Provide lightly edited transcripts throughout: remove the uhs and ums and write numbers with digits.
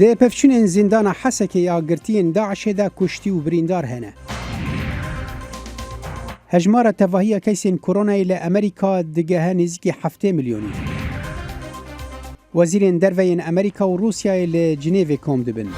Di pevçûnên zîndana Hesekê ya girtiyên DAIŞ'ê de kuştî û birîndar hene. Hejmara tevahiya keysên koronayê li Amerîka digehe nêzîkî 70 milyonî. Wezîrên derve yên Amerîka û Rûsyayê li Cinêvê kom dibin.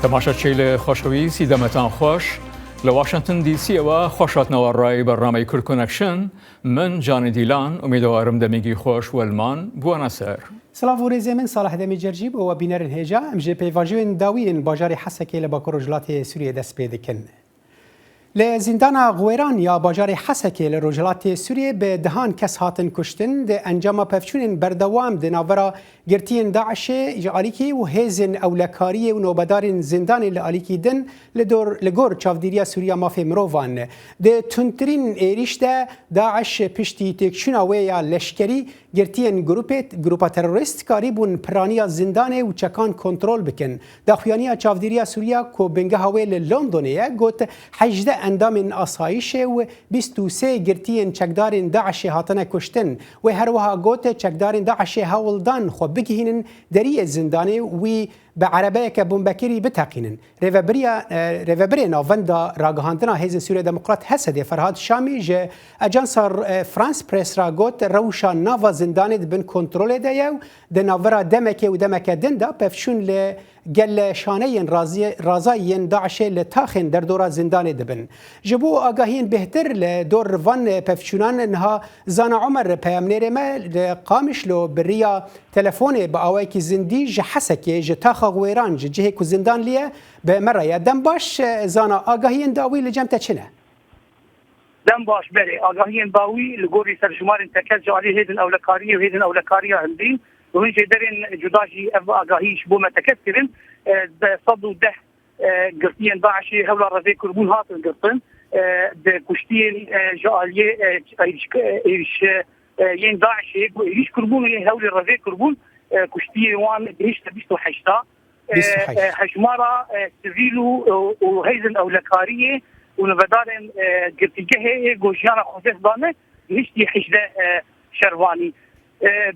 Temaşeçî li xweşewîstî demetan xweş li Washington DC-ەوە خوش هاتنەوە ڕای بەرنامەی کورد کۆنەکشن من جانی دیلان ئومیدەوارم دەمێکی خۆش وەلمان بووەنە سەر. سڵاv û rêzê min Salih Demîcercî bo we bînerên hêja em ji pêvajoyên dawî yên bajarê Hesekê li bakur rojhilatê Sûriyeyê dest pê dikin. Li zîndana Xwêran ya bajarê Hesekê li rojhilatê Sûriyeyê bi dehan kes hatin kuştin di encama pevçûnên berdewam di navbera Girtiyên DAIŞ'ê ji alîkî û hêzên ewlekariyê û nobedarên zindanê li alîkî din li dor li gor Çavdêriya Sûriya Mafê Mirovan. Di tundtirîn êrîş de DAIŞ piştî têkçûna wê ya leşkerî girtiyên grûpê grûpa terorîst karîbûn piraniya zindanê û çekan kontrol bikin. Daxuyaniya Çavdêriya Sûriya ku bingeha wê li Londonê ye got 18 endamên asayîşê û 23 girtiyên çekdarên DAIŞ'ê hatine kuştin. Wê her wiha got, Çekdarên DAIŞ'ê hewl dan xwe bigihînin deriyê zindanê û wî bi erebeyeke bombekirî biteqînin. Rêvebiriya Rêvebirê Navenda Ragihandina Hêzên Sûriya Demokrat HSD Ferhad Şamî ji ajansa France Press re got, Rewşa nava zindanê di bin kontrolê de ye û di navbera demekê û demeke din de pevçûn li Gel şaneyên razayî yên DAIŞ'ê li taxên derdora zindanê dibin. Ji bo agahiyên bêhtir li dor van pevçûnan niha Zana Omer peyamnêrê me li Qamişlo bi riya telefonê bi awayekî zindî ji Hesekê ji taxa Xwêran ji cihê ku zindan lê ye bi me re ye. Dem baş Zana agahiyên dawî li cem te çi ne? Dem baş Belê, agahiyên dawî li gorî serjimarên tekez ji aliyê hêzên ewlekariyê û hêzên ewlekariya hindî û hin jêderên cuda jî ev agahî ji bo me tekez kirin. 110 girtiyên DAIŞ'ê hewla revê kiribûn hatin girtin. Di kuştiyên ji aliyê êriş yên DAIŞ'ê ku êriş kiribûn û yên hewlê revê kiribûn kuştiyên wan gihişte 28 Hejmara sivîl û hêzên ewlekariyê û nûvedarên girtîgehê yê ku jiyana xwe dest dane gihiştiye 18 şervanî.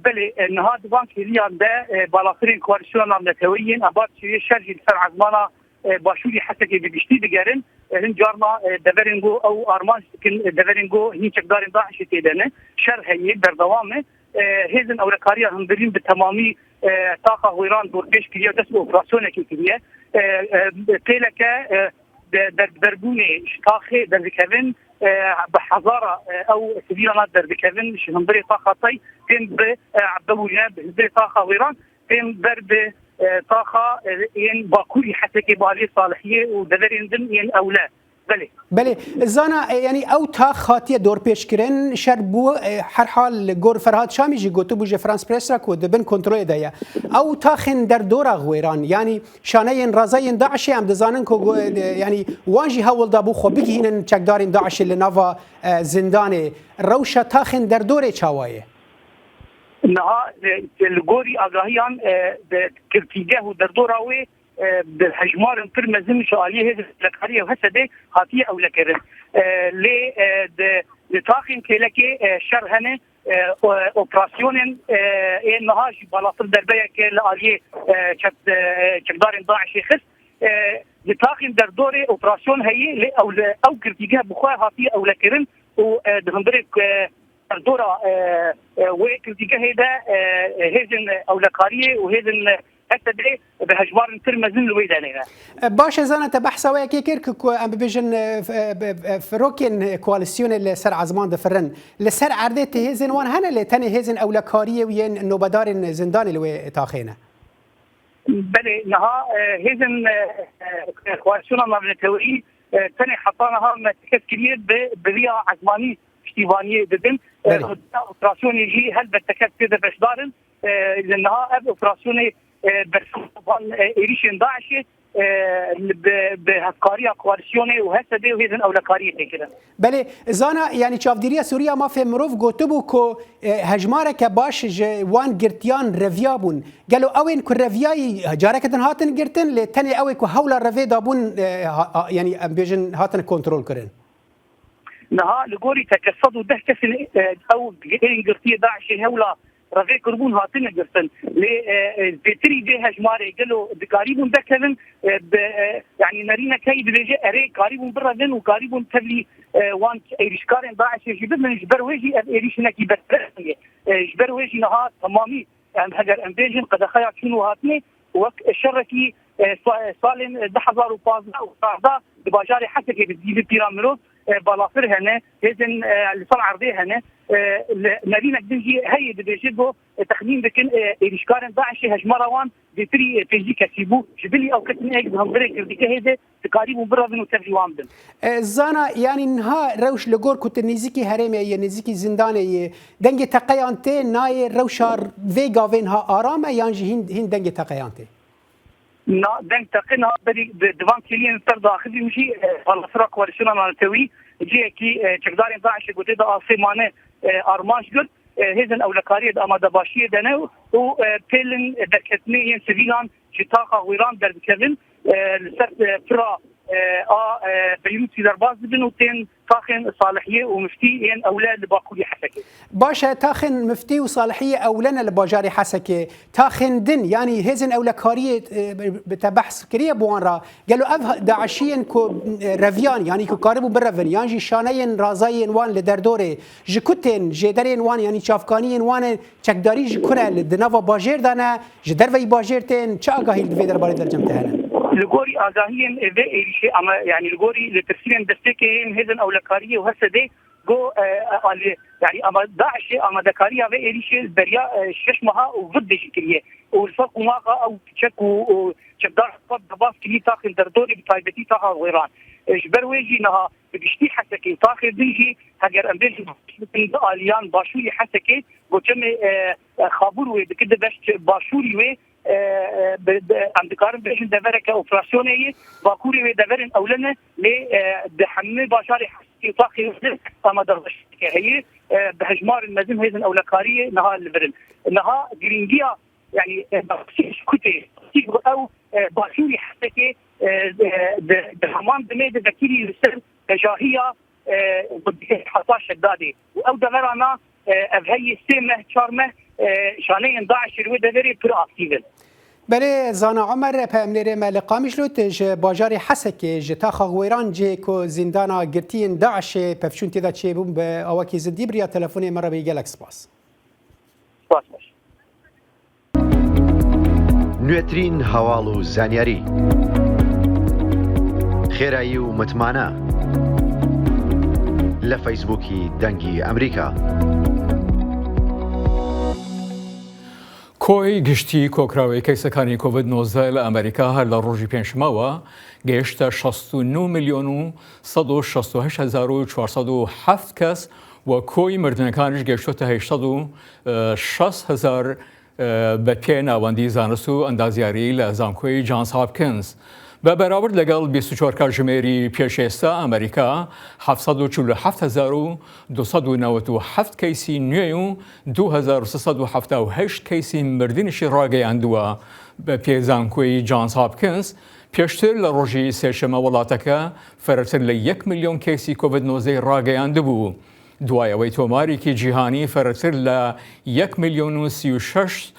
Belê niha di van kêliyan de balafirên Koalîsyona Navneteweyî yên Abatçiyê şer jî li ser ezmana Başûrî Hesekê bi giştî digerin. Hin carna deverên ku ew armanc dikin deverên ku hîn çekdarên DAIŞ'ê tê de ne. Şer heye berdewam e. Hêzên ewlekariya hundirîn bi temamî taxa Xwêran dorpêç kiriye û dest bi operasyonekê kiriye. Pêleke derberbûnê ji taxê derdikevin bi hezara ew sivîlana derdikevin ji hundirê taxa Tey tên bi bibûne bi hundirê taxa Xwêran tên ber bi taxa yên Bakurî Hesekê bi aliyê Salihiyê û deverên din yên ewle. Belê. Belê zana yanî ew tax hatiye dorpêçkirin şer bû herhal li gor Ferhad Şamî jî gotibû ji France Press re ku di bin kontrolê de ye. Ew taxên derdora Xwêran yanî şaneyên razayên DAIŞ'ê em dizanin ku yanî wan jî hewl dabû xwe bigihînin çekdarên DAIŞ'ê li nava zindanê. Rewşa taxên derdorê çawa ye? Niha li gorî agahiyan di girtîgeh û derdora wê bi hejmarên pir mezin ji aliyê hêzên ewlekariyê û HSD hatiye ewlekirin. Lê di taxên kêlekê şer hene operasyonên ên niha jî balafir derbeyeke li aliyê çekdarên DAIŞ'ê xist. Di taxên derdorê operasyon heye lê ew girtîgeh bi xwe hatiye ewlekirin û di hundirê derdora wê girtîgehê de hêzên ewlekariyê û hêzên HSD bi hejmarên pir mezin li wê derê ne. Baş e zana te behsa wê yekê kir ku em bibêjin firokên koalîsyonê li ser ezman difirin. Li ser erdê ti hêzên wan hene lê tenê hêzên ewlekariyê û yên nobedarên zindanê li wê taxê ne. Belê niha hêzên koalîsyona navneteweyî tenê heta niha me tekez kiriye bi bi riya ezmanî piştîvaniyê didin. Operasyonê jî helbet tekez tê de beşdar in. Li niha ev operasyonê bersiva van êrîşên DAIŞ'ê bi hevkariya koalîsyonê û HSD û hêzên ewlekariyê tê kirin. Belê zana yanî çavdêriya Sûriya mafê mirov gotibû ku hejmareke baş ji wan girtiyan reviya bûn. Gelo ewên ku reviyayî careke din hatin girtin lê tenê ewê ku hewla revê dabûn yanî em bêjin hatin kontrolkirin? Niha li gorî teke 110 kesên ew ên girtiyê DAIŞ'ê hewla revê kiribûn hatine girtin. Lê zêtirî vê hejmarê gelo dikarîbûn derkevin bi yanî nerînek heyî dibêje erê karîbûn birevin û karîbûn tevlî wan êrîşkarên DAIŞ'ê jî bibin ji ber wê jî ev êrîş hinekî berfireh ye. Ji ber wê jî niha temamî em heger em bêjin qedexeya çûn û hatinê wek şerekî salên 2015 û 14 di bajarê Hesekê bi dî pîra mirov balafir hene, hêzên li ser erdê hene. Li nerînek din jî heye dibêje ku texmîn dikin êrîşkarên DAIŞ'ê hejmara wan zêtirî 50 kesî bû. Ji bilî ew kesên êk di hundirê girtîgehê de dikarîbûn birevin û tevlî wan bin. Zana yanî niha rewş li gor ku tu nêzîkî herêmê yê, nêzîkî zindanê yê, dengê teqeyan tê nayê rewşa vê gavê niha aram e yan jî hîn hîn dengê teqeyan tê? Na deng teqe niha berî di van kêliyên ser de axivîm jî balafira Koalîsyona Navnetewî cihekî çekdarên DAIŞ'ê ku tê de asê mane armanc girt. Hêzên ewlekariyê di amadebaşiyê de ne û pêlên derketinê yên sivîlan ji taxa Wêran derdikevin li ser pira a Beyrûtî derbas dibin û tên taxên Salihiyê û Miftî yên ewle li Bakurê Hesekê. Baş e, taxên Miftî û Salihiyê ewle ne li bajarê Hesekê. Taxên din yanî hêzên ewlekariyê bi te behs kiriye bi wan re. Gelo ev DAIŞ'iyên ku reviyan yanî ku karibûn birevin yan jî şaneyên razayên wan li derdorê ji ku tên, jêderên wan yanî çavkaniyên wan ên çekdarî ji ku ne li di nava bajêr de ne, ji derveyî bajêr tên, çi agahî li vê derbarê de li cem te hene? Li gorî agahiyên vê êrîşê ama yanî li gorî lêpirsînên destpêkê yên hêzên ewlekariyê û HSD got alî yanî ama DAIŞ'ê amadekariya vê êrîşê beriya şeş meha û vir de jî kiriye û li ser qonaxa ew çek û çekdar xwe derbas kiriye taxên derdorê bi taybetî taxa Wêran. Ji ber wê jî niha Bi giştî Hesekê û taxê din jî heger em bêjin bikin di aliyan başûrî Hesekê ku çemê Xabûr wê dike di beş başûrî wê em dikarin bêjin devereke operasyonê yê bakurê wê deverên ewle ne lê di hemû bajarê Hesekê û taxê wê de amadebaşiyeke heye bi hejmarên mezin hêzên ewlekariyê niha li vir in. Niha girîngiya yani kutê ew başûrî Hesekê Di heman demê de vekirî li ser bejahiya heta Şedadê û ew devera na ev heyî sê meh çar meh şaneyên DAIŞ'ê li wê deverê pir aktîv in. Belê Zana Omer peyamnêrê me li Qamîşlo tê ji bajarê Hesekê ji taxa Wêran cihê ku zîndana girtiyên DAIŞ'ê pevçûn tê de çêbûn bi awakî zindî bi riya telefonê me re bî gelek spas. Spas baş. نوێترین هەواڵ و زانیاری خێرایی و متمانە لە فەیسبووکی دەنگی ئەمریکا. کۆی گشتی کۆکراوەی کەیسەکانی کۆڤید 19 لە ئەمریکا هەر لە ڕۆژی پێنجشەممەوە گەیشتە 69 ملیۆن و 168407 کەس و کۆی مردنەکانیش گەیشتۆتە 860 هەزار بە پێ ناوەندی زانست و ئەندازیاری لە زانکۆی جانس هاپکنز. بە بەراورد لەگەڵ 24 کاتژمێری پێش ئێستا ئەمریکا 747297 کەیسی نوێ و 2378 کەیسی مردنیشی ڕاگەیاندووە. بە پێ زانکۆی جانس هاپکنز پێشتر لە ڕۆژی سێشەمە وڵاتەکە فرەتر لە 1 ملیۆن کەیسی کۆڤید 19 ڕاگەیاندبوو. دوای ئەوەی تۆمارێکی جیهانی فەرەتر لە یەک ملیۆن و 36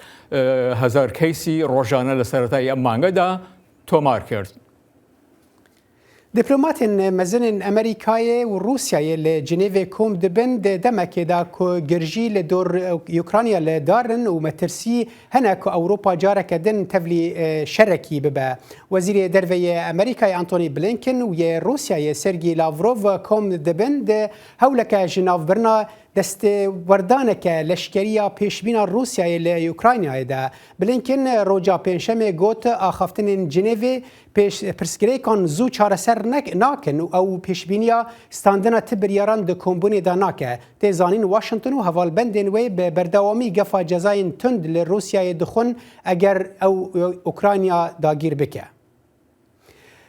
هەزار کەیسی ڕۆژانە لە سەرەتای ئەم مانگەدا تۆمار کرد. Diplomatên mezinên Amerîkayê û Rûsyayê li Cinêvê kom dibin di demekê de ku girjî li dor Ukrayna li dar in û metirsî hene ku Ewropa careke din tevlî şerekî bibe. Wezîrê Derve yê Amerîkayê Antony Blinken û yê Rûsyayê Sergey Lavrov kom dibin di hewleke ji navbirina destêwerdaneke leşkerî ya pêşbîna Rûsyayê li Ukraynayê de. Blinken roja Pêncşemê got axaftinên Cinêvê pêş pirsgirêkan zû çareser nakin û ew pêşbîniya standina ti biryaran di kombûnê de nake. Tê zanîn Washington û hevalbendên wê bi berdewamî gefa cezayên tund li Rûsyayê dixwin eger ew Ukrayna dagîr bike.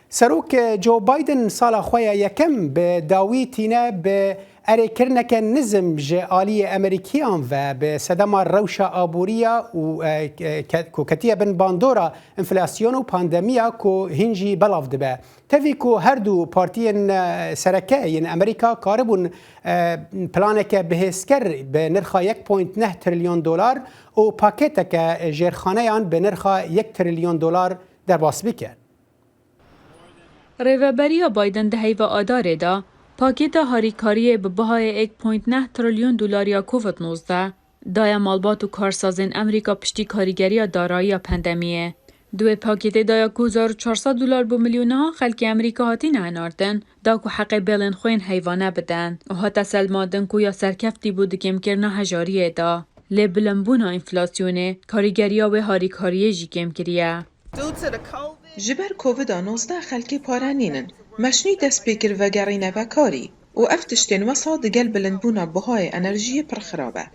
Serok Joe Biden sala xwe ya yekem bi dawî tîne bi. Erêkirineke nizm ji aliyê Amerîkiyan ve bi sedema rewşa aboriya û ku ketiye bin bandora enflasyon û pandemiya ku hîn jî belav dibe. Tevî ku her du partiyên sereke yên Amerîka karibûn planeke bihêzker bi nirxa yek point neh trilyon dolar û pakêteke jêrxaneyan bi nirxa yek trilyon dolar derbas bike. Rêveberiya Biden di heyva Adarê de pakêta harîkariyê bi bihayê yek point neh trilyon dolar ya Covid 19 daye malbat û karsazên Emrîka piştî karîgeriya darayî ya pandemiyê. Di wê pakêtê de ya ku 1400 dolar bo milyonehan xelkê Emrîka hatîne hinartin da ku heqê bêlên xwe yên heyvane bidin û hate selmandin ku ya serkeftî bû di kêmkirina hejariyê de. Lê bilindbûna înflasyonê karîgeriya wê harîkariyê jî kêm kiriye. Ji ber Covida 19 xelkê pare nînin. Meşnî dest pê kir vegerîne vekarî û ev tiştên wesa digel bilindbûna bihayê enerjiyê pir xirab e.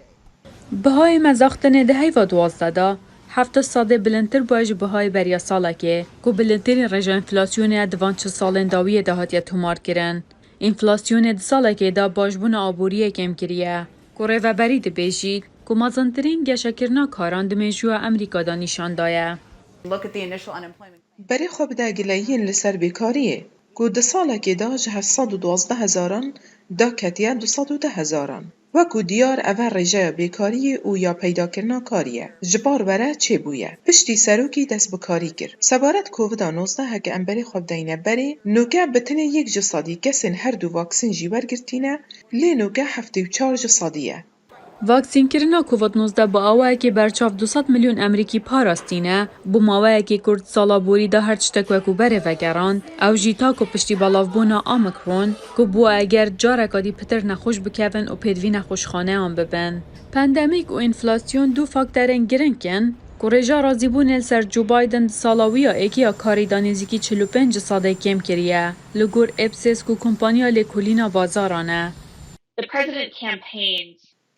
Bihayê mezaxtinê di heyva 12 de 70 sadê bilindtir bûye ji bihayê beriya salekê ku bilindtirîn rêja înflasyonê ye di van 40 salên dawiyê de hatiye tomarkirin. Înflasyonê di salekê de başbûna aboriyê kêm kiriye ku rêveberî dibêjît ku mezintirîn geşekirina karan di mêjûya Amerîka de nîşan daye. Berê xwe bide gileyiyên li ser bêkariyê ku di salekê de ji 812 hezaran daketiye 210 hezaran. Wekû diyar eve rêjeya bêkariyê û ya peydakirina karî ye. Ji bar were çêbûye. Piştî serokî dest bi karî kir. Sebaret Covida 19 heke em berê xwe bideyne berê, noke bi tenê yek ji sedî kesên her du vaksîn jî wergirtîne, lê noke 74 ji sedî ye. Vaksînkirina Covid 19 bi awayekî berçav 200 milyon Amerîkî parastîne, bo maweyekî kurt sala borî de her tiştek wekû berê vegerand, ew jî ta ku piştî belavbûna Omicron ku bû eger careka dî pitir nexweş bikevin û pêdivî nexweşxaneyan bibin. Pandemîk û înflasyon du fakterên giring in ku rêja razîbûnê li ser Joe Biden di sala wî ya êkî ya karî de nêzîkî 45 ji sedê kêm kiriye, li gor Ipsos ku kompaniya lêkolîna bazaran e.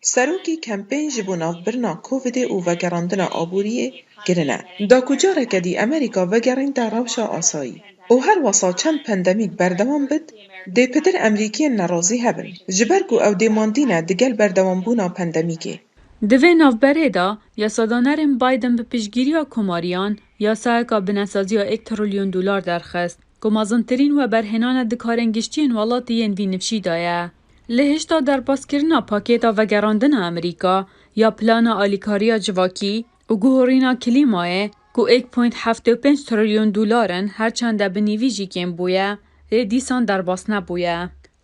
Serokê kempên ji bo navbirina Covidê û vegerandina aboriyê kirine. Da ku careke dî Amerîka vegerînte rewşa asayî. Û her wesa çend pandemîk berdewam bit, dê pitir Amerîkiyên nerazî hebin. Ji ber ku ew dê mandîne digel berdewambûna pandemîkê. Di vê navberê de yasadanerên Biden bi piştgiriya komariyan yasayeka binesaziya yek trilyon dolar derxist ku mezintirîn weberhênane di karên giştî yên welatî yên vî nifşî de ye. Li hêjta derbaskirina pakêta vegerandina Amerîka ya plana alîkariya civakî û guherîna klîmayê ku 1.75 trilyon dolar in her çende bi nîvî jî kêm bûye lê dîsan derbas nebûye.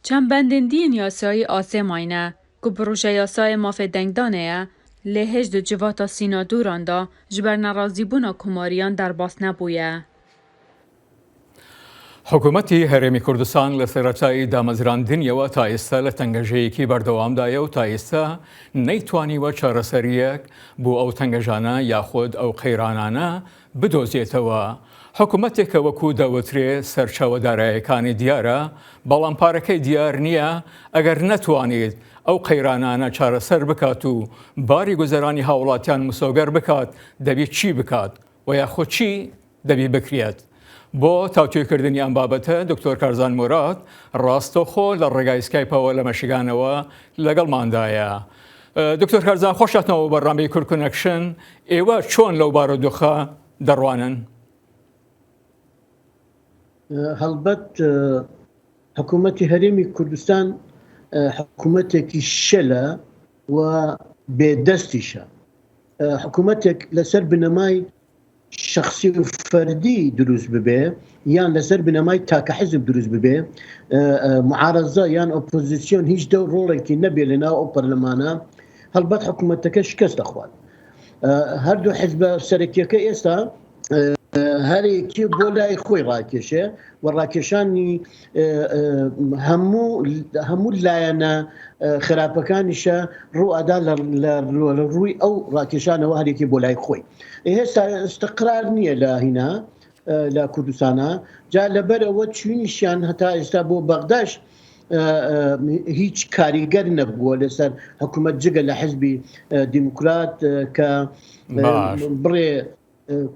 Çend bendên dî yên yasayî asê mayne ku proje yasayê mafê dengdanê ye lê hêj di civata sînadoran de ji ber nerazîbûna komariyan derbas nebûye. حکوومەتی هەرێمی کوردستان لە سەرەتای دامەزراندنیەوە تا ئێستا لە تەنگەژەیەکی بەردەوامدایە و تا ئێستا نەیتوانیوە چارەسەریەک بۆ ئەو تەنگەژانە یاخود ئەو قەیرانانە بدۆزێتەوە. حکوومەتێک کە وەکو دەوترێ سەرچاوە دارایەکانی دیارە، بەڵام پارەکەی دیار نییە، ئەگەر نەتوانێت ئەو قەیرانانە چارەسەر بکات و باری گوزەرانی هاوڵاتیان مسۆگەر بکات، دەبێت چی بکات و یاخود چی دەبی بکرێت؟ بۆ تاوتوێکردنی ئەم بابەتە دکتۆر کارزان موراد ڕاستەوخۆ لە ڕێگای سکایپەوە لە مەشیگانەوە لەگەڵماندایە. دکتۆر کارزان خۆشاتنەوە بەرنامەی کورد کۆنێکشن، ئێوە چۆن لەو بارودۆخە دەڕوانن؟ هەڵبەت حکوومەتی هەرێمی کوردستان حکوومەتێکی شەلە و بێدەستیشە. حکوومەتێک لەسەر بنەمای شەخسی و فەردی دروست ببێ یان لەسەر بنەمای تاکە حزب دروست ببێ، معارەزە یان ئۆپۆزیسیۆن هیچ دەور ڕۆڵێکی نەبێ لە ناو ئەو پەرلەمانە، هەڵبەت حکوومەتەکە شکست دەخوات. هەردوو حزبە سەرەکیەکە ئێستا هەرێکی بۆ لای خۆی ڕاکێشێ و ڕاکێشانی هەموو هەموو لایەنە خراپەکانیشە ڕوئەدا لە ڕووی ئەو ڕاکێشانەوە هەرێکی بۆ لای خۆی هێستا استقرار نییە لە هینا لە کوردستانە جا لەبەرەوە چوینیشیان هەتا ئێستا بۆ بەغداش هیچ کاریگەر نەبووە لەسەر حکوومەت جگە لە حزبی دیموکرات کە بڕێ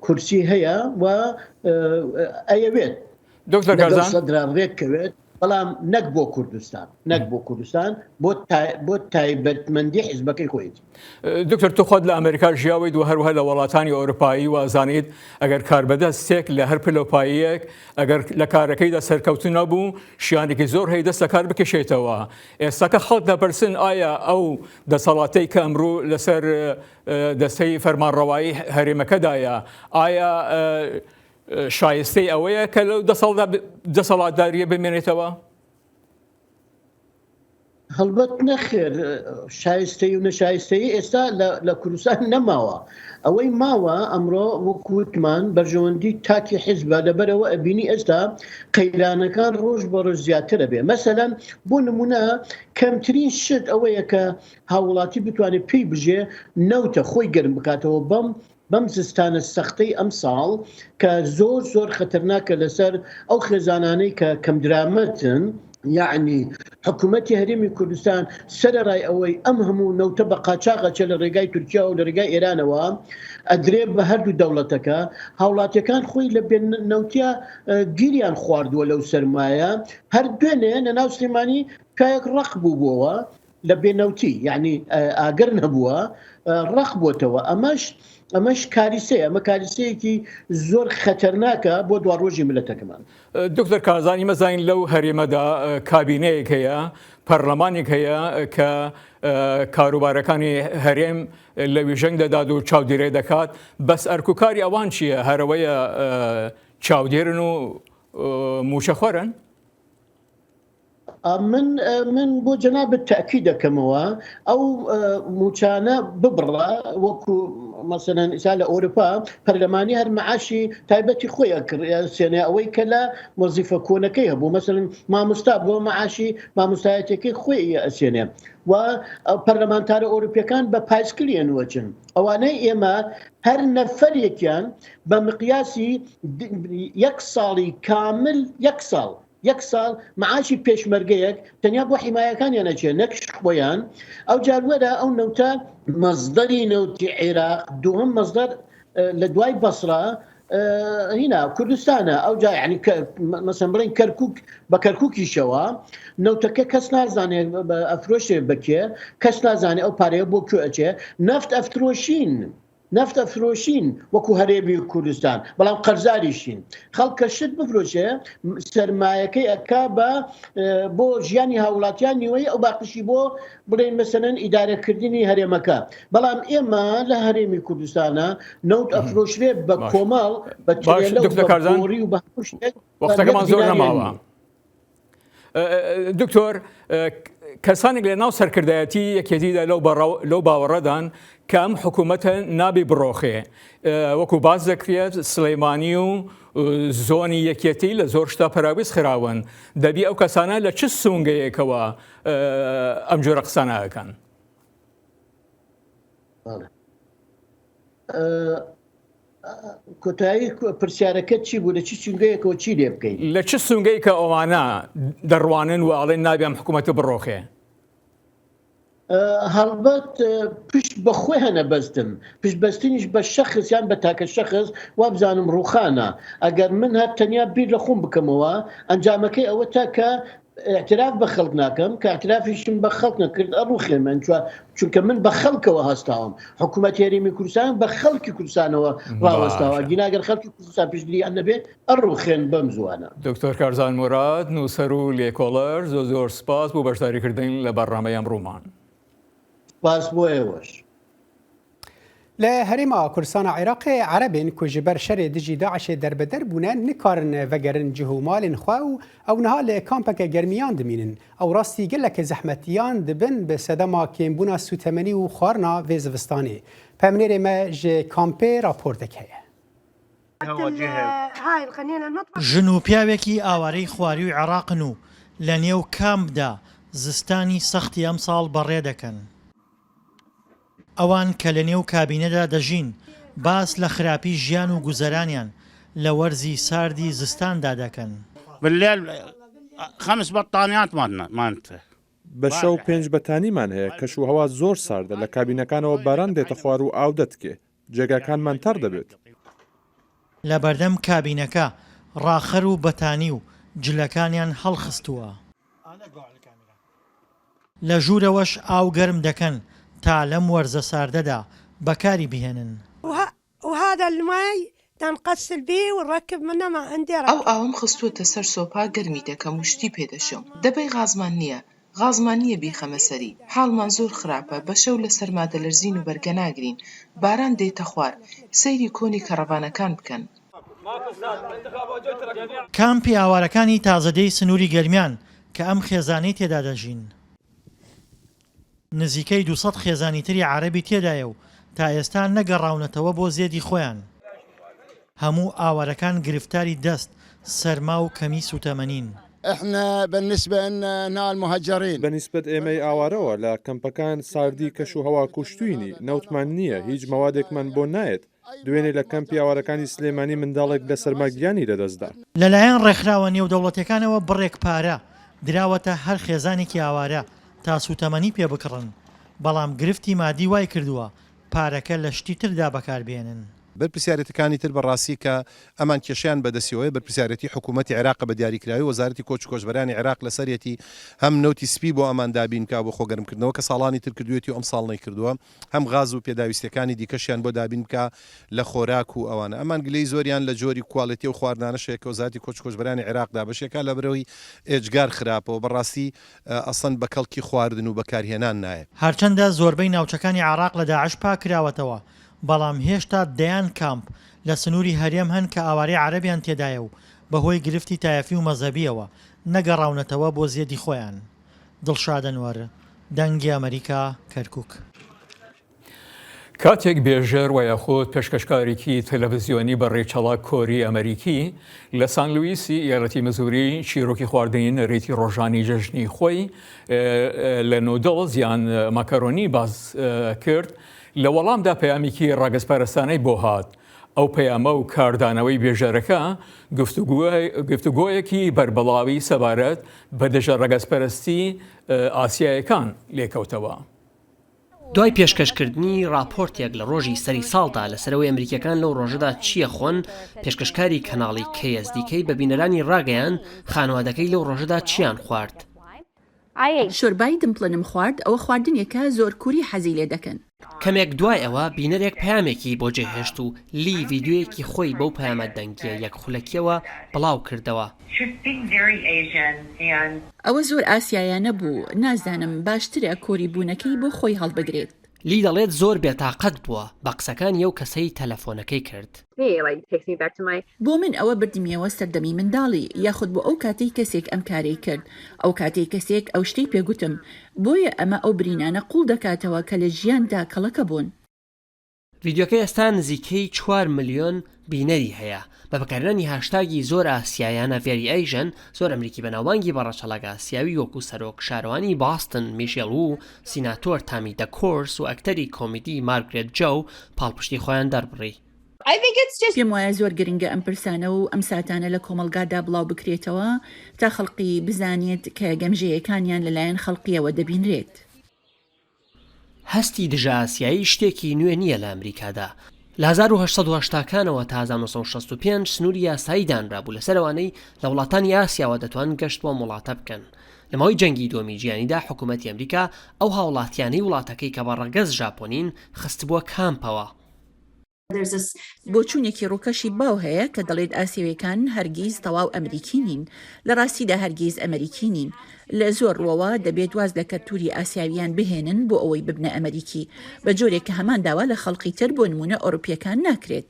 کورسی هەیە و ئەیەوێت دکتۆر سەدرا ڕێککەوێت. بەڵام نەک بۆ کوردستان نەک بۆ کوردستان بۆ بۆ تایبەتمەندی حیزبەکەی خۆیەتی. دکتۆر تۆ خۆت لە ئەمریکا ژیاویت و هەروەها لە وڵاتانی ئەوروپایی وازانیت ئەگەر کاربەدەستێک لە هەر پلەوپاییەک ئەگەر لە کارەکەیدا سەرکەوتو نەبوو شیانێکی زۆر هەیە دەست لە کار بکێشێتەوە ئێستاکە خەڵک دەپرسن ئایا ئەو دەسەڵاتەی کە ئەمڕۆ لەسەر دەستەی فەرمانڕەوایی هەرێمەکەدایە ئایا شایستەی ئەوەیە کە لەو دەسەڵاتداریە بمێنێتەوە؟ هەڵبەت نەخێر شایستەی و نەشایستەیی ئێستا لە کوردستان نەماوە ئەوەی ماوە ئەمڕۆ وەک وتمان بەرژەوەندی تاکی حیزبە لەبەرەوە ئەبینی ئێستا قەیرانەکان ڕۆژ بە ڕۆژ زیاترە بێ مەسەلەن بۆ نمونە کەمترین شت ئەوەیە کە هاوڵاتی بتوانێت پێی بژێ نەوتە خۆی گەرم بکاتەوە بەم بەم زستانە سەختەی ئەمساڵ کە زۆر زۆر خەتەرناکە لەسەر ئەو خێزانانەی کە کەمدرامەتن، یەعنی حکومەتی هەرێمی کوردستان سەرەڕای ئەوەی ئەم هەموو نەوتە بە قاچاغ ئەچێ لە ڕێگای تورکیا و لە ڕێگای ئێرانەوە ئەدرێ بە هەردوو دەوڵەتەکە، هاوڵاتیەکان خۆی لە بێ نەوتیا گیریان خواردووە لەو سەرمایە، هەر دوێنێ لە ناو سلێمانی پیاوێک ڕەق بووبووەوە لە بێ نەوتی یعنی ئاگر نەبووە ڕەق بۆتەوە ئەمەش ئەمەش کاریسەیە ئەمە کاریسەیەکی زۆر خەتەرناکە بۆ دواڕۆژی ملەتەکەمان. دکتۆر کارزان ئیمە زانین لەو هەرێمەدا کابینەیەک هەیە پەرلەمانێک هەیە کە کاروبارەکانی هەرێم لە ویژەنگ دەدات و چاودێرێ دەکات بەس ئەرکوکاری ئەوان چییە هەرەوەیە چاودێرن و موچەخۆرن؟ من من بۆ جەنابت تەئکید دەکەمەوە ئەو موچانە ببڕە وەکو مەسەلەن ئیسا لە ئەوروپا پەرلەمانی هەر معاشی تایبەتی خۆی ئەکڕێ ئەوەی کە لە وەزیفە کۆنەکەی هەبوو مەسەلەن مامۆستا بۆ معاشی مامۆستایەتەکەی خۆی ئەسێنێ و پەرلەمانتارە ئەوروپیەکان بە پایسکلی ئەنوەچن ئەوانەی ئێمە هەر نەفەرێکیان بە مقیاسی یەک ساڵی کامل یەک ساڵ یەک ساڵ معاشی پێشمەرگەیەک تەنیا بۆ حیمایەکانیان ئەچێ نەک خۆیان ئەو جار وەرە ئەو نەوتە مەزدەری نەوتی عێراق دووهەم مەزدەر لە دوای بەسرە هینا کوردستانە ئەو جا یعنی مەسەن بڵێن کەرکک بە کەرککیشەوە نەوتەکە کەس نازانێت ئەفرۆشێ بەکێ کەس نازانێت ئەو پارەیە بۆ کوێ ئەچێ نەفت ئەفرۆشین نەفت ئەفرۆشین وەکو هەرێمی کوردستان بەڵام قەرزاریشین خەڵک کە شت بفرۆشێ سەرمایەکەی ئەکا بە بۆ ژیانی هاوڵاتیان نیوەی ئەو باقیشی بۆ بڵێن مەسەلەن ئیدارەکردنی هەرێمەکە بەڵام ئێمە لە هەرێمی کوردستانە نەوت ئەفرۆشرێ بە کۆمەڵ بە ترێلە و بە بۆری و بە هەموو شتێک وەختەکەمان زۆر نەماوە. دکتۆر کەسانێک لە ناو سەرکردایەتی یەکێتیدا لەو باوەڕەدان کە ئەم حکوومەتە نابی بڕۆخێ وەکو باز دەکرێت سلەیمانی و زۆنی یەکێتی لە زۆر شتا پەراویز خراون دەبی ئەو کەسانە لە چ سونگەیەکەوە ئەم جۆرە قسانەکەن کۆتایی پرسیارەکەت چی بوو لە چ سونگەیەکەوە چی لێ بکەین؟ لە چ سونگەی کە ئەوانە دەڕوانن و ئەڵێن نابێ ئەم حکوومەتە بڕۆخێ؟ هەڵبەت پشت بە خۆیان ئەبەستن، پشت بەستنیش بە شەخس یان بە تاکە شەخس وابزانم ڕووخانە، ئەگەر من هەر تەنیا بیر لە خۆم بکەمەوە ئەنجامەکەی ئەوەتە کە ئیعتراف بە خەڵک ناکەم کە ئیعترافیشم بە خەڵک نەکرد ئەڕوخێم چونکە من بە خەڵکەوە هەستاوم حکوومەت هەرێمی کوردستان بە خەڵکی کوردستانەوە ڕاوەستاوە گینا گەر خەڵکی کوردستان پشتگیریان نەبێت ئەڕوخێن بەم زووانە. دکتۆر کارزان موراد، نووسەر و لێکۆڵەر، زۆر زۆر سپاس بۆ بەشداریکردن لە بەرنامەی ئەمڕۆمان. سپاس بۆ ئێوەش. Li Herêma Kurdistana Iraqê Erebên ku ji ber şerê dijî DAIŞ'ê derbeder bûne nikarin vegerin cih û malên xwe û ew niha li kampeke germiyan dimînin. Ew rastî gelek zehmetiyan dibin bi sedema kêmbûna sûtemenî û xwarina vê zivistanê. Pemnêrê me ji kampê raportek heye. ژن و پیاوێکی ئاوارەی خوارووی عێراقن و لەنێو کامپدا زستانی سەختی ئەمساڵ بەڕێدەکەن. ئەوان کە لەنێو کابینەدا دەژین، باس لە خراپی ژیان و گوزەرانیان لە وەرزی ساردی زستاندا دەکەن. بە شەو پێنج بەتانیمان هەیە، کەشوهەوا زۆر ساردە، لە کابینەکانەوە باران دێتە خوار و ئاو دەتکێ، جێگاکانمان تەڕ دەبێت. لە بەردەم کابینەکە ڕاخەر و بەتانی و جلەکانیان هەڵخستووە. لە ژوورەوەش ئاو گەرم دەکەن تا لەم وەرزە ساردەدا بەکاری بهێنن. ئەو ئاوەم خستووەتە سەر سۆپا گەرمی دەکەم و شتی پێ دەشۆم. دەبەی غازمان نییە. غازمان نییە بیخەمە سەری. حاڵمان زۆر خراپە، بە شەو لە سەرما دەلەرزین و بەرگە ناگرین. باران دێتە خوار. سەیری کۆنی کەڕەڤانەکان بکەن. کامپی ئاوارەکانی تازەدێی سنووری گەرمیان کە ئەم خێزانەی تێدا دەژین، نزیکەی 200 خێزانی تری عەرەبی تێدایە و تا ئێستا نەگەڕاونەتەوە بۆ زێدی خۆیان. هەموو ئاوارەکان گرفتاری دەست سەرما و کەمی سوتەمەنین. بە نیسبەت ئێمەی ئاوارەوە لە کەمپەکان ساردی کەش و هەوا کوشتوینی، نەوتمان نییە، هیچ مەوادێکمان بۆ نایەت، دوێنێ لە کەمپی ئاوارەکانی سلێمانی منداڵێک لە سەرما گیانی لەدەستدا. لەلایەن ڕێکخراوە نێودەوڵەتیەکانەوە بڕێک پارە دراوەتە هەر خێزانێکی ئاوارە تا سوتەمەنی پێ بکڕن، بەڵام گرفتی مادی وایکردووە پارەکە لە شتی تردا بەکاربێنن. بەرپرسیارێتەکانی تر بە ڕاستی کە ئەمان کێشەیان بە دەستیەوەیە بەرپرسیارێتی حکوومەتی عێراقە بە دیاریکراوی وەزارەتی کۆچ و کۆچبەرانی عێراق لەسەرێتی هەم نەوتی سپی بۆ ئەمان دابین بکا بۆ خۆگەرمکردنەوە کە ساڵانی تر کردوویەتی و ئەمساڵ نەیکردووە هەم غاز و پێداویستیەکانی دیکەشیان بۆ دابین بکا لە خۆراک و ئەوانە ئەمان گلەی زۆریان لە جۆری کوالێتی ئەو خواردنانەش هەیە کە وەزارەتی کۆچ و کۆچبەرانی عێراق دابەشی ئەکا لەبەرئەوەی ئێجگار خراپە و بەڕاستی ئەسڵەن بە کەڵکی خواردن و بەکارهێنان نایە. هەرچەندە زۆربەی ناوچەکانی عێراق لە داعش پاککراوەتەوە، بەڵام هێشتا دەیان کامپ لە سنووری هەرێم هەن کە ئاوارەی عەرەبیان تێدایە و بەهۆی گرفتی تایەفی و مەزهەبییەوە نەگەڕاونەتەوە بۆ زێدی خۆیان. دڵشاد ئەنوەر، دەنگی ئەمەریکا، کەرکوک. کاتێک بێژەر و یاخود پێشکەشکارێکی تەلەڤزیۆنی بە ڕێچەڵەک کۆری ئەمریکی لە سان لویسی ئیالەتی مزوری چیرۆکی خواردنی نەریتی ڕۆژانی جەژنی خۆی لە نودڵز یان ماکەرۆنی باس کرد لە وەڵامدا پەیامێکی ڕەگەزپەرستانەی بۆ هات ئەو پەیامە و کاردانەوەی بێژەرەکە گفتوگۆیەکی بەربڵاوی سەبارەت بە دژە ڕەگەزپەرستی ئاسیایەکان لێکەوتەوە. دوای پێشکەشکردنی ڕاپۆرتێک لە ڕۆژی سەری ساڵدا لەسەر ئەوەی ئەمریکییەکان لەو ڕۆژەدا چی ئەخۆن، پێشکەشکاری کەناڵی KSDK بە بینەرانی ڕاگەیاند خانەوادەکەی لەو ڕۆژەدا چییان خوارد. شۆربای دمپڵنم خوارد، ئەوە خواردنێکە زۆر کوری حەزی لێ دەکەن. کەمێک دوای ئەوە بینەرێک پەیامێکی بۆ جێهێشت و لی ڤیدیۆیەکی خۆی بەو پەیامە دەنگییە یەک خولەکییەوە بڵاوکردەوە. ئەوە زۆر ئاسیایانە بوو، نازانم، باشترە کۆری بوونەکەی بۆ خۆی هەڵبگرێت. لی دەڵێت زۆر بێتاقەت بووە بە قسەکانی ئەو کەسەی تەلەفۆنەکەی کرد. بۆ من ئەوە بردمیەوە سەردەمی منداڵی، یاخود بۆ ئەو کاتەی کەسێک ئەم کارەی کرد، ئەو کاتەی کەسێک ئەو شتەی پێگوتم، بۆیە ئەمە ئەو برینانە قوڵ دەکاتەوە کە لە ژیاندا کەڵەکە بوون. ڤیدیۆکە ئێستا نزیکەی چوار ملیۆن بینەری هەیە، بە بەکارهێنانی هاشتاگی زۆر ئاسیایانە Very Asian، زۆر ئەمریکی بەناوبانگی بە ڕەچەڵەک ئاسیاوی وەکو سەرۆک شارەوانی باستن میشێل وو، سیناتۆر تامی دەکۆرس و ئەکتەری کۆمیدی مارگرێت جۆو پاڵپشتی خۆیان دەربڕی. پێم وایە زۆر گرنگە ئەم پرسانە و ئەم ساتانە لە کۆمەڵگادا بڵاو بکرێتەوە تا خەڵقی بزانێت کە گەمژەیەکانیان لەلایەن خەڵقیەوە دەبینرێت. هەستی دژە ئاسیایی شتێکی نوێ نییە لە ئەمریکادا. لە 1880 کانەوە تا 1965 سنووری یاسایی دانرابوو لەسەر ئەوانەی لە وڵاتانی ئاسیاوە دەتوان گەشت بۆ ئەم وڵاتە بکەن. لە ماوەی جەنگی دووەمی جیهانیدا حکوومەتی ئەمریکا ئەو هاوڵاتیانەی وڵاتەکەی کە بە ڕەگەز ژاپۆنین خستبووە کامپەوە. بۆچوونێکی ڕووکەشی باو هەیە کە دەڵێت ئاسیەویەکان هەرگیز تەواو ئەمریکی نین. لە ڕاستیدا هەرگیز ئەمریکی نین. لە زۆر ڕووەوە دەبێت واز لە کەلتووری ئاسیاویان بهێنن بۆ ئەوەی ببنە ئەمریکی، بە جۆرێک کە هەمان داوا لە خەڵقی تر بۆ نموونە ئەوروپییەکان ناکرێت.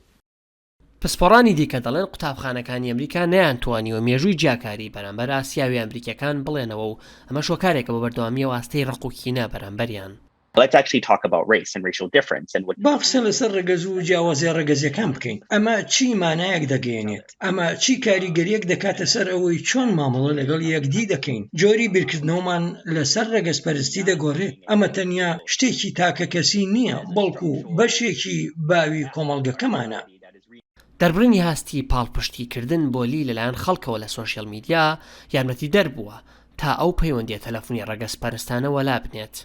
پسپۆڕانی دیکە دەڵێن قوتابخانەکانی ئەمریکا نەیانتوانیوە مێژووی جیاکاری بەرامبەر ئاسیاویە ئەمریکییەکان بڵێنەوە و ئەمەش هۆکارێکە بۆ بەردەوامی ئەو ئاستەی ڕق و کینە بەرامبەریان. با قسە لەسەر ڕەگەز و جیاوازییە ڕەگەزییەکان بکەین. ئەمە چی مانایەک دەگەیەنێت؟ ئەمە چی کاریگەرییەک دەکاتە سەر ئەوەی چۆن مامەڵە لەگەڵ یەکدی دەکەین؟ جۆری بیرکردنەوەمان لەسەر ڕەگەزپەرستی دەگۆڕێت. ئەمە تەنیا شتێکی تاکەکەسی نییە، بەڵکو بەشێکی باوی کۆمەڵگەکەمانە. دەربڕینی هەستی پاڵپشتیکردن بۆ لی لەلایەن خەڵکەوە لە سۆشیال میدیا یارمەتیدەر بووە تا ئەو پەیوەندییە تەلەفونیە ڕەگەزپەرستانە وەلا بنێت.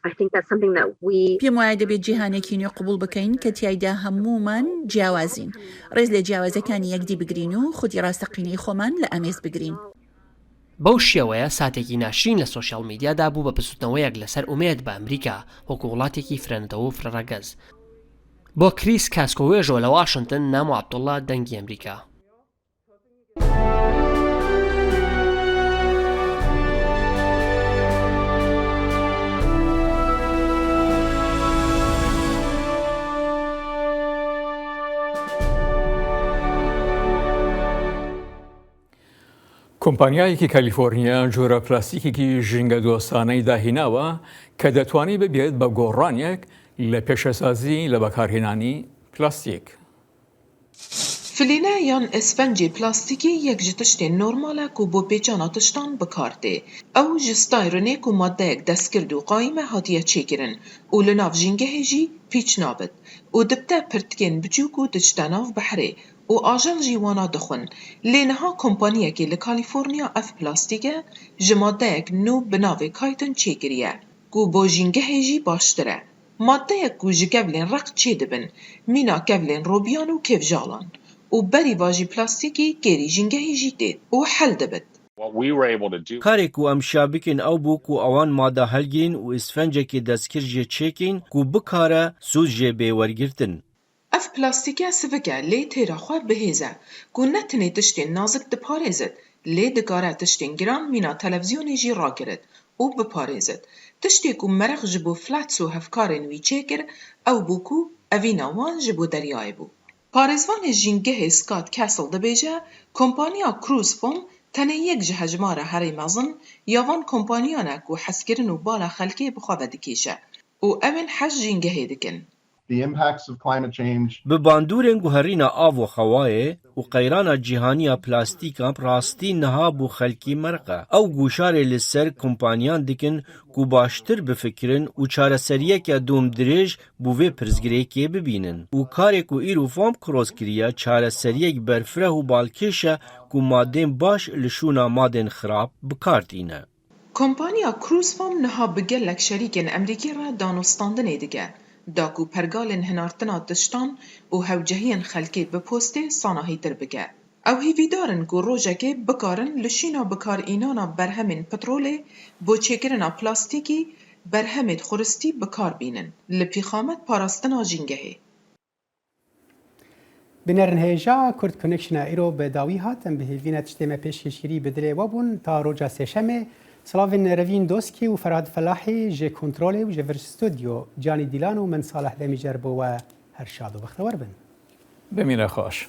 پێم وایە دەبێت جیهانێکی نوێ قبوڵ بکەین کە تیایدا هەموومان جیاوازین، ڕێز لە جیاوازیەکانی یەکدی بگرین و خودی ڕاستەقینەی خۆمان لە ئامێز بگرین. بەو شێوەیە ساتێکی ناشرین لە سۆشیاڵ میدیادا بوو بە بزوتنەوەیەک لەسەر ئومێد بە ئەمریکا وەکو وڵاتێکی فرەنەتەوە و فرەڕەگەز. بۆ کریس کاسکۆوێژۆ لە واشنتن، نامۆ عەبدوڵا، دەنگی ئەمریکا. کۆمپانیایەکی کالیفۆرنیا جۆرە پلاستیکێکی ژینگەدۆستانەی داهیناوە کە دەتوانێت ببێت بە گۆڕانێک لە پێشەسازی لە بەکارهێنانی پلاستیک. Filîne yan îsfencê plastîkî yek ji tiştên normal e ku bo pêçana tiştan bi kar tê. Ew ji stayrenê ku madeyek destkird û qayîm e hatiye çêkirin û li nav jîngehê jî pîç nabit û dibite pirtikên biçûk û diçite nav behrê û ajel jî wana dixwin. Lê niha kompaniyekê li Kalîforniya ev plastîke ji madeyek nû bi navê kaytin çêkiriye ku bo jîngehê jî baştir e. Madeyek ku ji kevlên req çêdibin, mîna kevlên robiyan û kêvjalan û berî va jî plastîkî kêrî jîngehê jî têt û hel dibit. Karê ku em şa bikin ew bû ku ewan mada helgirîn û îsfencekê destkir jê çêkîn ku bikare sûd jê bê wergirtin. Ev plastîke sivik e lê têra xwe bihêz e ku ne tenê tiştên nazik diparêzit lê dikare tiştên giran mîna televîzyonê jî ragirit û biparêzit. Tiştê ku mereq ji bo Flats û hevkarên wî çêkir ew bû ku evîna wan ji bo deryayê bû. Parêzvanê jîngehê Scott Castle dibêje, Kompaniya Cruise Foam tenê yek ji hejmara herî mezin ya van kompaniyan e ku hezkirin û bala xelkê bi xwe ve dikêşe û ew ên hez jîngehê dikin. Bi bandorên guherîna av û hewayê û qeyrana cîhanî ya plastîkan rastî niha bo xelkê merq e. Ew goşarê li ser kompaniyan dikin ku baştir bifikirin û çareseriyeke domdirêj bo vê pirsgirêkê bibînin. Û karê ku îro Fom Kroz kiriye çareseriyek berfireh û balkêş e ku madên baş li şûna madên xirab bi kar tîne. Kompaniya Cruisefoam niha bi gelek şerîkên Emrîkî re danûstandinê dike da ku pergalên hinartina tiştan û hewcehiyên xelkê bi postê sanahîtir bike. Ew hêvîdar in ku rojekê bikarin li şîna bikarînana berhemên petrolê bo çêkirina plastîkî berhemêd xuristî bi kar bînin li pîxamet parastina jîngehê. Binerin hêja Kurd Connectiona îro bi dawî hat. Em bi hêvî ne tiştê me pêşkêşkirî bi dilê we bûn ta roja sêşemê. Silavên Revîn Doskî û Ferhad Felahî ji kontrolê û ji vir stûdyo Canî Dîlan û min Saleh Demîcer bo we her şad û bextewer bin. Bimîne xweş.